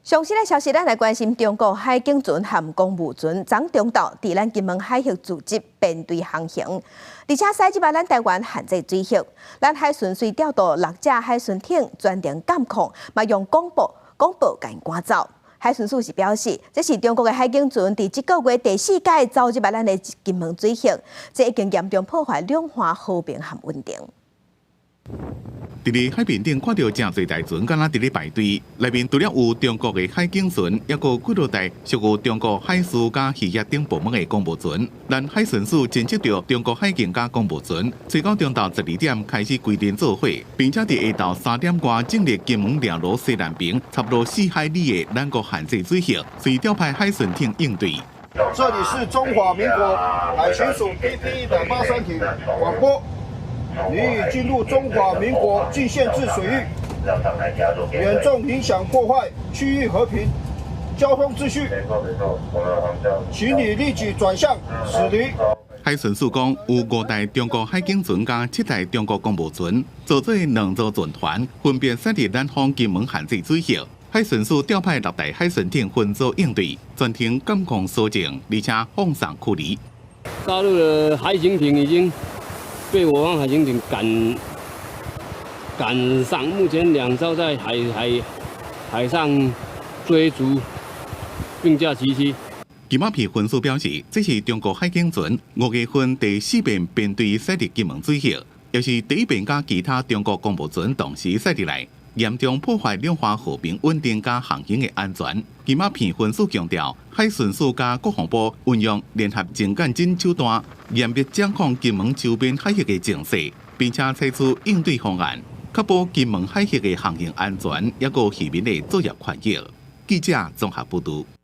上新的消息，咱來關心中國海警船和公務船昨中晝佇咱金門海域組織編隊航行，而且駛入來咱台灣限制水域，咱海巡署調動六隻海巡艇全程監控，嘛用廣播廣播共𪜶趕走。海巡署是表示，這是中國的海警船佇這個月第四擺走入來咱的金門水域，這已經嚴重破壞兩岸和平和穩定。佇咧海面頂看著誠濟台船，敢若佇咧排隊。內面除了有中國的海警船，猶閣幾落台屬於中國海事佮漁業等部門的公務船。咱海巡署偵測著中國海警佮公務船，隨到中晝12點開始規陣做伙，並且佇下晝3點外進入金門蜊羅西南爿差不多4海里的咱國限制水域，隨調派海巡艇應對。這裡是中華民國海巡署 PP 183艇廣播。你已進入中華民國禁限制水域，嚴重影響破壞區域和平、交通秩序，請你立即轉向駛離。海巡署講，有五台中國海警船佮七台中國公務船，組做兩組船團，分別駛入咱方金門限制水域。海巡署調派六台海巡艇分組應對，全程監控搜證，而且放送驅離。大陸的海警艇已經被我方海巡艇趕上，目前兩艘在海上追逐並駕齊驅。金馬坪分署表示，這是中國海警船5月份第四遍編隊駛入金門水域，也是第一遍佮其他中國公務船同時駛入來，嚴重破壞兩岸和平穩定佮航行的安全。金馬坪分署強調，海巡署佮國防部運用聯合偵檢偵手段，嚴密掌控金門周邊海域的情勢，並且採取應對方案，確保金門海域的航行安全，抑閣漁民的作業權益。記者綜合報導。